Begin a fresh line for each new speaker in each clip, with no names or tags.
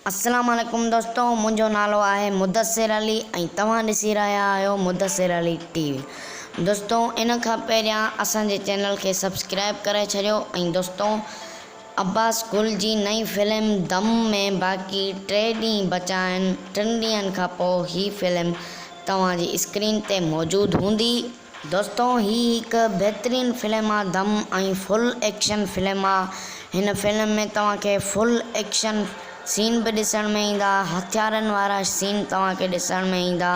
السلام عليڪم دوستو منهنجو نالو آهي مدثر علي ۽ توهان ڏسي رهيا آهيو مدثر علي ٽي وي دوستو ان کان پهريان اسان جي چينل کي سبسڪرائب ڪري ڇڏيو ۽ دوستو عباس گل جي نئين فلم دم ۾ باقي ٽي ڏينهن بچا آهن ٽن ڏينهن کان پوء هي فلم توهان جي اسڪرين تي موجود هوندي. دوستو هي هڪ بهترين فلم آ دم ۽ فل ايڪشن فلم آ هن فلم ۾ توهان کي فل ايڪشن سين به ڏسڻ ۾ ايندا هٿيارن وارا سين توهان کي ڏسڻ ۾ ايندا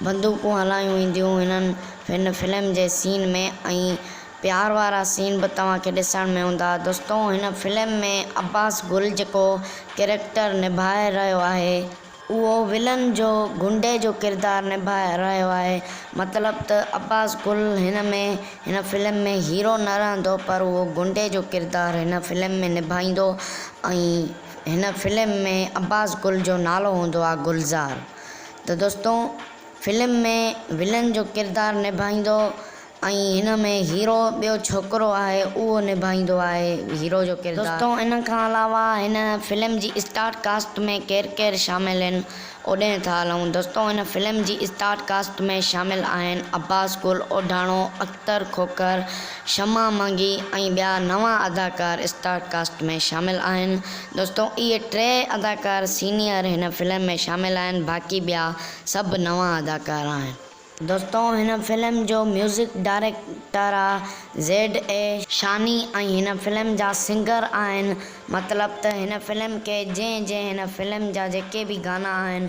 بندوقون هلايون وينديون هنن هن فلم جي سين ۾ ۽ پيار وارا سين به توهان کي ڏسڻ ۾ هوندا دوستو هن فلم ۾ عباس گل جيڪو ڪريڪٽر نڀائي رهيو آهي. اهو ولن جو غنڊي جو ڪردار نڀائي رهيو آهي مطلب ته عباس گل هن ۾ هن فلم ۾ هيرو نه رهندو پر اهو غنڊي جو ڪردار هن فلم ۾ نڀائيندو ۽ هن فلم ۾ عباس گل جو نالو هوندو آهي گلزار ته دوستو فلم ۾ ولن جو ڪردار نڀائيندو ۽ هن ۾ هيرو ٻيو ڇوڪرو آهي اهو نڀائيندو آهي هيرو جو ڪردار. دوستو ان کان علاوه هن فلم جي اسٽار ڪاسٽ ۾ ڪير ڪير شامل هن اوڏهن ٿا هلون دوستو هن فلم جي اسٽار ڪاسٽ ۾ شامل آهن عباس گل اوڍاڻو، اختر کوکر، شمع منگي ۽ ٻيا نوان اداڪار اسٽار ڪاسٽ ۾ شامل آهن دوستو اهي ٽي اداڪار سينيئر هن فلم ۾ شامل آهن باقي ٻيا سڀ نوان اداڪار آهن. دوستو هن فلم جو ميوزڪ ڊائريڪٽر آ زيڊ اي شاني ۽ هن فلم جا سنگر آهن مطلب ته هن فلم کي جنهن جنهن هن فلم جا جيڪي به گانا آهن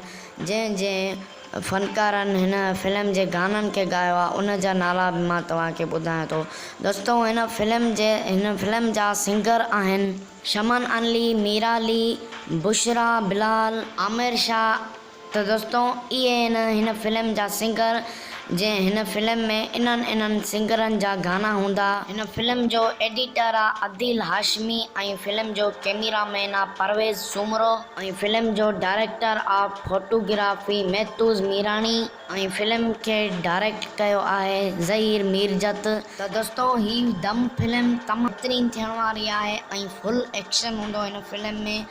جنهن جنهن فنڪارن هن فلم جي گانن کي ڳايو آ ان جا نالا به مان توهان کي ٻڌايان ٿو دوستو هن فلم جي هن فلم جا سنگر آهن. شمن علي، ميرا علي، بشريٰ بلال، عامر شاهه، ته دوستو اهي آهن هن فلم جا سنگر جنهن هن فلم ۾ انهن انهن سنگرن جا گانا هوندا. هن فلم جو ايڊيٽر آ عديل هاشمي ۽ فلم جو ڪيميرا مين آ پرويز سومرو ۽ فلم جو ڊائريڪٽر آف فوٽوگرافي محتوز ميراڻي ۽ فلم کي ڊائريڪٽ ڪيو آهي ظهير ميرجت. ته دوستو هي دم فلم تمام بهترين ٿيڻ واري آهي ۽ فل ايڪشن هوندو هن فلم ۾.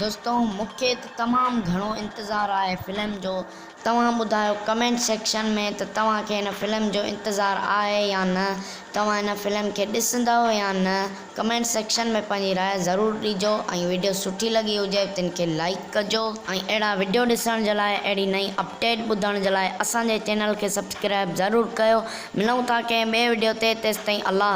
دوستو مونکي ته تمام گهڻو انتظار آهي فلم جو توهان ٻڌايو ڪمينٽ سيڪشن ۾ ته توهان کي هن فلم جو انتظار آهي يا نه توهان هن فلم کي ڏسندؤ يا نه ڪمينٽ سيڪشن ۾ پنهنجي راء ضرور ڏجو ۽ وڊيو سٺي لڳي هجي تن کي لائيڪ ڪجو ۽ اهڙا وڊيو ڏسڻ جي لاء اهڙي نئين اپڊيٽ ٻڌڻ جي لاء اسان جي چينل کي سبسڪرائب ضرور ڪيو ملون ٿا ڪنهن ٻئي وڊيو تي تيستائين الله.